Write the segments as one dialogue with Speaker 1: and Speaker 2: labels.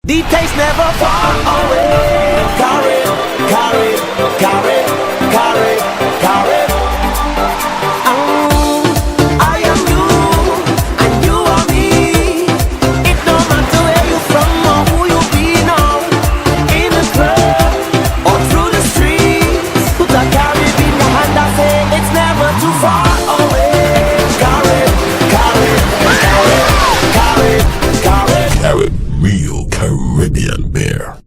Speaker 1: The taste never far away. Carib, Carib, Carib, Carib, Carib. Oh, I am you, and you are me. It no matter where you from or who you be now. In the club or through the streets. Put a Carib in your hand and say it's never too far away. Carib, Carib, Carib, Carib, Carib.
Speaker 2: Carib Real Caribbean Beer.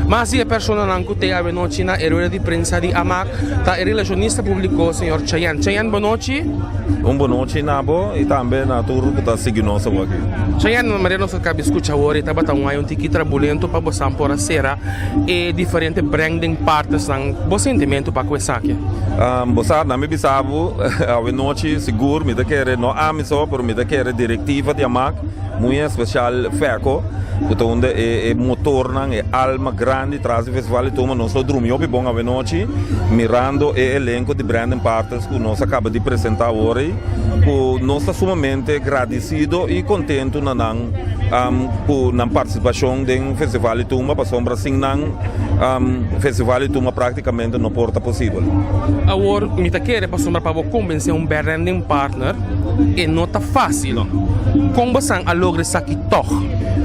Speaker 3: Mas di e personanan ku te awenochi na e rueda di prensa di Amak ta e relashonista públiko señor Chayanne. Chayanne, bonochi.
Speaker 4: Un bonochi na bo i tambe na tur ku ta sigui nos awor aki.
Speaker 3: Chayanne, manera nos a kabi skucha awor e tabata un aña un tiki trabulento pa bosan por a sera e diferente branding partnersnan. Bo sentimentu pa ku esaki?
Speaker 4: Bo sa, na mi bisa bo awenochi sigur mi ta kere no ami so pero mi ta kere direktiva di Amak muy en especial Feco ku ta unda e motornan, e alma grandi tras di Festival di Tumba. Nos lo drumi hopi bon awenochi mirando e elenco di Brandon Partners ku nos a kaba di presenta awor ei ku nos ta sumamente gradisido i kontentu na nan ku nan partisipashon den Festival di Tumba pasobra sin nan Festival di Tumba praktikamente no por ta posibel.
Speaker 3: Awor mi ta kere pasobra pa bo konbensé un branding partner e no ta fácil. Kon bosan a logra esaki tòg?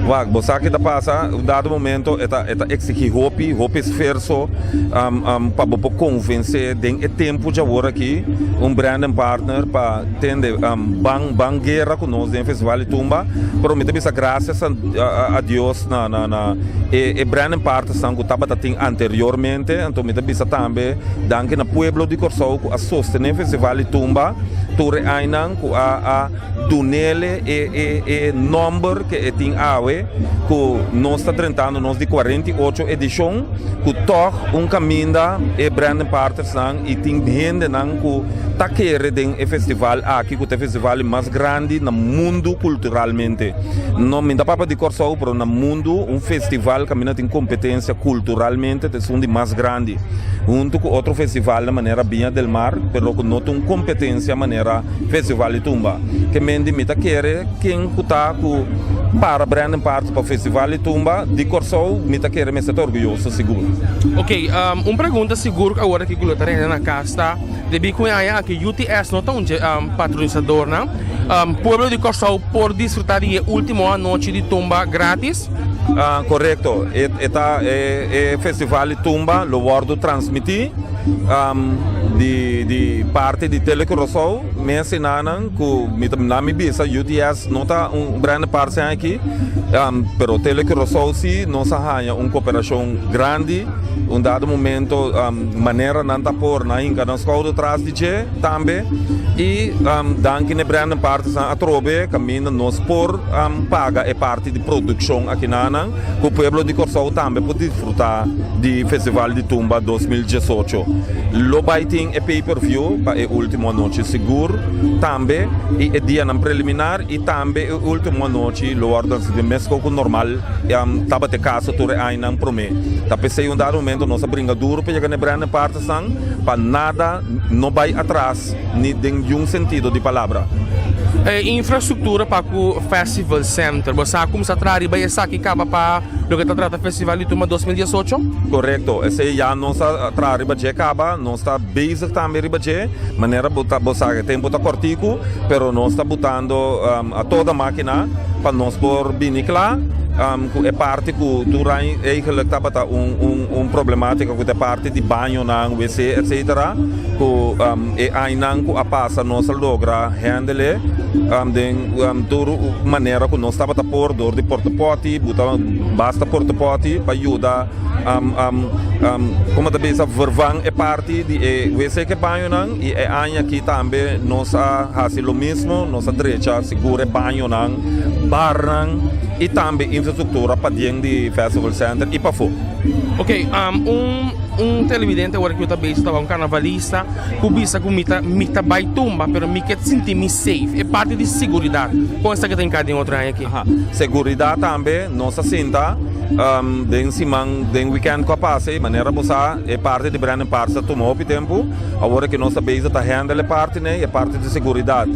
Speaker 4: Wak, bo sa ki ta pasa, un dado momento e ta e ta exigí hopi, hopi esferso pa bo por konvensé den e tempu djawor aki un branding partner pa tende ban ban guera ku nos den Festival di Tumba, pero mi ta bisa grasias a a Dios na na na e e branding partnersnan ku tabata tin anteriormente, anto mi ta bisa tambe danki na pueblo di Kòrsou ku a sostené Festival di Tumba tur e añanan ku a a dunele e e e nòmber ke e tin awe ku nos ta drentando nos di 48 edishon ku tòg un kaminda e branding partnersnan i tin hendenan ku ta kere den e festival aki ku ta e festival di mas grandi na mundu kulturalmente. No mi ta papia di Kòrsou pero na mundu un festival kaminda tin kompetensia kulturalmente ta esun di mas grandi huntu ku otro festivalnan manera Viña del Mar pero ku no ta un kompetensia manera Festival di Tumba. Ke men di mi ta kere ken ku ta ku para Brandon Parks pa Festival di Tumba di Kòrsou mi ta kere mester ta orguyoso sigur.
Speaker 3: Ok, un pregunta sigur ku awor aki ku lo ta rende na kas ta, debí ku e aña aki UTS no ta un dje patronisadornan, pueblo di Kòrsou por disfrutá di e último anochi di Tumba gratis?
Speaker 4: Korekto, e ta e Festival di Tumba lo wòrdu transmití. Di di parti di Tele Curaçao mi a sina nan ku mi ta nan mi bisa UTS no ta un brand parse aki pero Tele Curaçao si nos a haña un koperashon grandi un dado momento manera nan ta por nan hinka nan skouder tras di dje tambe i danki na e brand partnersnan atrobe kaminda nos por paga e parti di produkshon aki nan. Ku pueblo di Kòrsou tambe por disfrutá di Festival di Tumba 2018. Lo bai tin e pay per view pa e último anochi sigur tambe i e dianan preliminar i tambe e último anochi lo wòrdu hasi den mes ku normal tabata e kaso tur e añanan promé. Ta p'esei un dado momento nos a bringa duru pa yega na e Brandon Partnersnan pa nada no bai atras ni den niun sentido di palabra.
Speaker 3: E infrastruktura pa ku Festival Center, bo sa kumsa traha riba esaki kaba pa loke ta trata Festival di Tumba 2018?
Speaker 4: Korekto, esei ya nos a traha riba dje kaba, nos ta bezig tambe riba dje, manera bo ta bo sa e tempu ta kòrtiku, pero nos ta butando a toda makina pa nos por bini kla ku e parti ku tur aña eigenlijk tabata un un un problematika ku ta e parti di bañonan, wc etcetera. Ku e añanan ku a pasa nos a logra handle den tur manera ku nos tabata por dor di porta poti, buta basta porta poti pa yuda komo ta bisa vervang e parti di e wc ku e bañonan i e aña aki tambe nos a hasi lo mismo, nos a drecha sigur e bañonan, barnan i tambe infrastruktura paden di Festival Center i pafó.
Speaker 3: Ok, un. Un televidente awor ku ta bezig ta un karnavalista ku bisa ku mi ta mi ta bai tumba pero mi ke sinti mi safe e parti di seguridat kon esaki ta hinká den otro aña aki?
Speaker 4: Seguridat tambe nos a sinta. Den siman, den weekend ku a pasa ei, manera bo sa, e parti di Branding Parks a tuma hopi tempu. Awor ku nos ta bezig ta handle e parti nei, e parti di seguridat,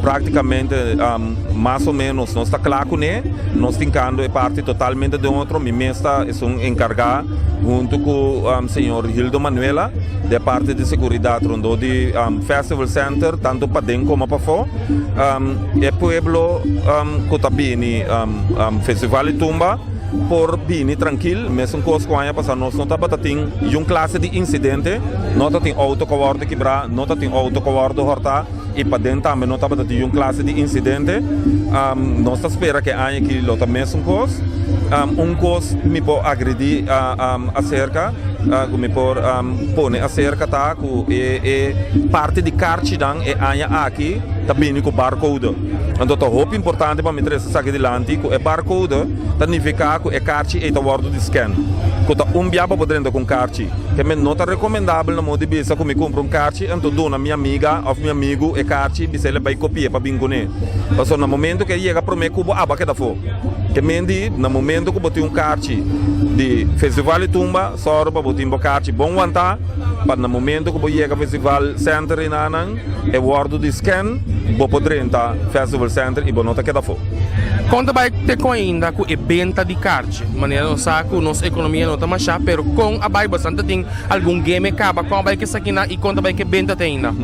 Speaker 4: praktikamente mas o menos nos ta kla kuné. Nos tin kando e parti totalmente den otro. Mi mes ta esun enkargá huntu ku señor Hildo Manuela di e parti di seguridat rondó di Festival Center, tantu paden komo pafó. E pueblo ku ta bini Festival di Tumba por bini trankil, mesun kos ku aña pasá nos no tabata tin yun klase di insidente, no ta tin outo ku a wòrdu kibrá, no ta tin outo ku a wòrdu hòrtá i paden tambe no tabata tin yun klase di insidente. Nos ta spera ku e aña aki lo ta mesun kos. Un kos mi por agredí aserka, ku mi por pone aserka ta ku e parti di karchinan e aña aki ta bini ku barcode. Anto ta hopi importante pa mi trese esaki dilanti ku e barcode ta nifiká ku e karchi ei ta wòrdu di scan. Ku ta un bia pa bo drenta ku un karchi. Ke men no ta rekomendabel na modo di bisa ku mi kumpra un karchi anto duna mi amiga òf mi amigu e karchi bisa el e bai kopi'é pa bin kuné. Pasobra na momento ku e yega promé ku bo aba keda afó. Ke men di na momento ku bo tin un karchi di Festival di Tumba sòru pa bo tin bo karchi bon wantá pa na momento ku bo yega Festival Center enanan E wordo di scan, bo por drenta Festival Center y bo no ta keda afo.
Speaker 3: Kon ta bai te ku ainda ku e benta di karchi? Manera nos sa ku nos ekonomia no ta mashá, pero kon a bai bastante tin algun geme kaba, kon a bai ku esakinan y kon ta bai ku e benta te ainda?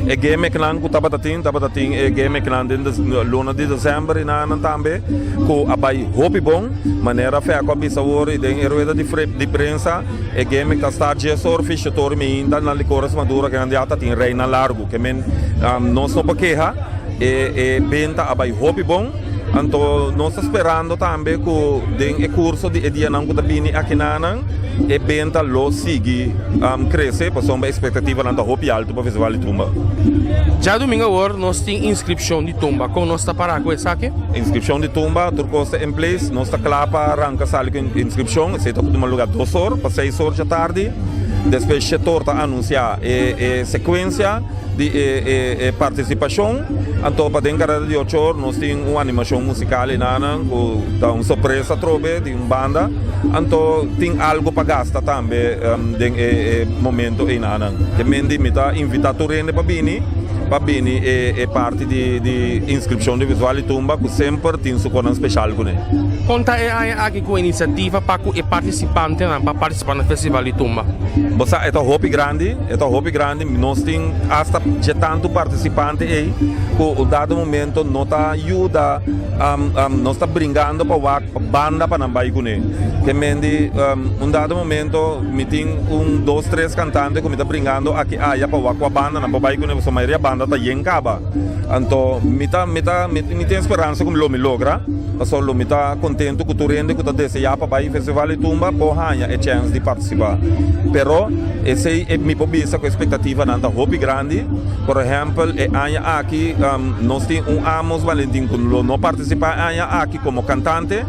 Speaker 4: E gemeknan ku tabata tin, tabata tin e gemeknan den luna di december y nan tambe ku a bai hopi bon. Manera Fèko a bisa awor y den e rueda di prensa, E game ta sta djes or fishator mi inta na licores maduro ke nan di ata tin reinan largu ke men nos no por keha e e benta a bai hopi bon anto nos ta sperando tambe ku den e kurso di e dianan ku ta bini akinanan e benta lo sigui krese pasobra espektativanan ta hopi alto pa festival di tumba.
Speaker 3: Djadumingu awor nos tin inskripshon di tumba kon nos ta para ku esaki?
Speaker 4: Inskripshon di tumba tur kos ta en place nos ta kla pa ranka sali ku inskripshon esei ta tuma luga dos or pa seis or djatardi despues shete or ta anunsia e e sekuensia di e e e partisipashon anto pa den kareda di ocho or nos tin un animashon musikal enanan ku ta un sorpresa atrobe di un banda anto tin algu pa gasta tambe den e e momento enanan te mende mi ta invita tur hende pa bini pa bini e e parti di di inskripshon di Festival di Tumba ku semper tin su konan speshal kuné.
Speaker 3: Kon ta e aña aki ku inisiativa pa ku e partisipantenan pa partisipá na Festival di Tumba?
Speaker 4: Bo sa e ta hopi grandi, e ta hopi grandi, nos tin asta dje tantu partisipante ei ku un dado momento no ta yuda, nos ta bringando pa wak banda pa nan bai kuné. Ke men di un dado momento mi tin un dos tres kantante ku mi ta bringando aki aya pa wak kua banda nan por bai kuné pasobra mayoria banda ta yen kaba. Anto mi ta mi ta mi tin speransa ku lo mi logra. Pasobra lo mi ta kontentu ku tur hende ku ta deseá pa bai Festival di Tumba por haña e chèns di partisipá. Pero esei e mi por bisa ku e espektativanan ta hopi grandi. Por ehèmpel e aña aki nos tin un Amos Valentin ku lo no partisipá e aña aki komo kantante,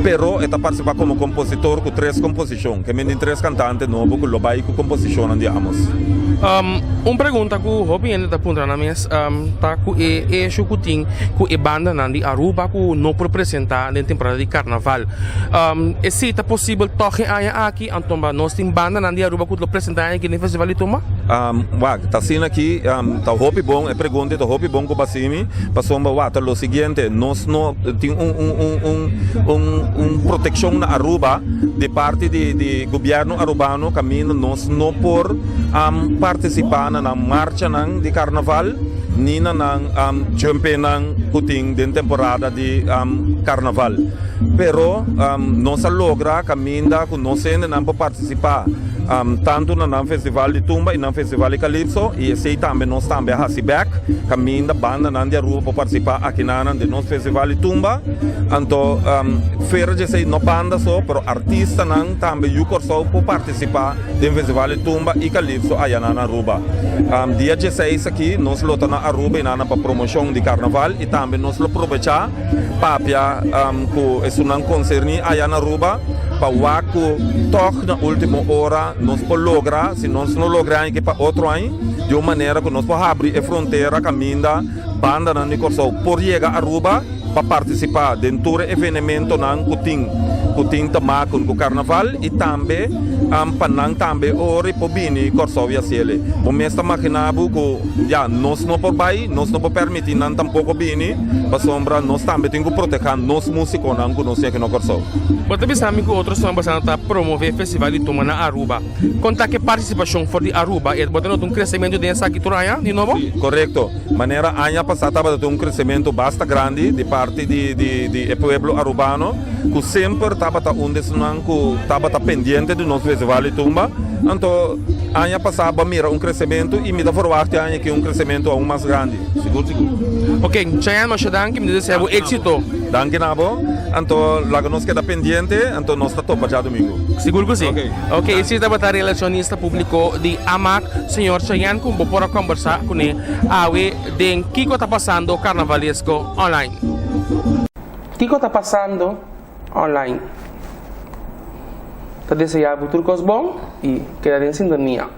Speaker 4: pero e ta partisipá komo kompositor ku tres komposishon. Ke men tin tres kantante nobo ku lo bai ku komposishonnan di Amos.
Speaker 3: Un pregunta ku hopi hende ta puntra nan mes ta ku e eshu ku tin ku e bandanan di Aruba ku no por presenta den temporada di karnaval. Esei ta posibel tòg e aña aki? Anto nos tin bandanan di Aruba ku lo presenta e aña aki den Festival di Tumba?
Speaker 4: Wak, ta asina aki, ta hopi bon, e pregunta ta hopi bon ku bo hasi mi, pasobra wak ta lo siguiente, nos no tin un un un un un un protekshon na Aruba di parti di di gobièrnu arubano kaminda nos no por partisipá na nan marchanan di karnaval ni na nan jumpenan ku tin den temporada di karnaval. Pero nos a logra kaminda ku nos hendenan por partisipá tantu na nan festival di tumba i nan festival di kalipso i esei tambe nos tambe a hasi bèk kaminda bandanan di Aruba por partisipá akinanan den nos festival di tumba. Anto fuera di esei no banda so pero artistanan tambe yu Kòrsou por partisipá den festival di tumba i kalipso ayanan na Aruba. Dia dieseis aki nos lo ta na Aruba i nan pa promoshon di karnaval i tambe nos lo probechá papia ku esunnan konserní aya na Aruba pa wak ku tòg na último ora nos por logra, si nos no logra aña aki pa otro aña, di un manera ku nos por habri e frontera kaminda bandanan di Kòrsou por yega Aruba. pa partisipá den tur e evenementonan ku tin ku tin ta maken ku karnaval i tambe pa nan tambe ora i por bini Kòrsou i hasiel. Bo mes ta maginá bo ku ya nos no por bai, nos no por permití nan tampoko bini pasobra nos tambe tin ku protehá nos músikonan ku nos tin aki na Kòrsou.
Speaker 3: Bo ta bisa mi ku otro suma basando ta promové festival di tumba na Aruba. Kon ta ke partisipashon for di Aruba? E bo ta nota un kresementu den esaki tur aña di nobo?
Speaker 4: Sí, korekto. Manera aña pasá tabata tin un kresementu basta grandi di parti di di di e pueblo arubano ku semper tabata un di esnan ku tabata pendiente di nos festival di tumba. Anto aña pasá bo a mira un kresementu i mi ta ferwagt e aña aki un kresementu aun mas grandi. Sigur sigur.
Speaker 3: Ok, Chayanne masha danki, mi ta desea bo éksito.
Speaker 4: Danki na bo. Anto laga nos keda pendiente, anto nos ta topa djadumingu.
Speaker 3: Sigur ku si. Ok, esei tabata relacionista publico di AMAC, señor Chayanne, ku bo por a kombersá kuné awe den Kiko Ta Pasando Carnavalesco Online. Kiko Ta Pasando Online ta deseá bo tur kos bon i keda den sintonia.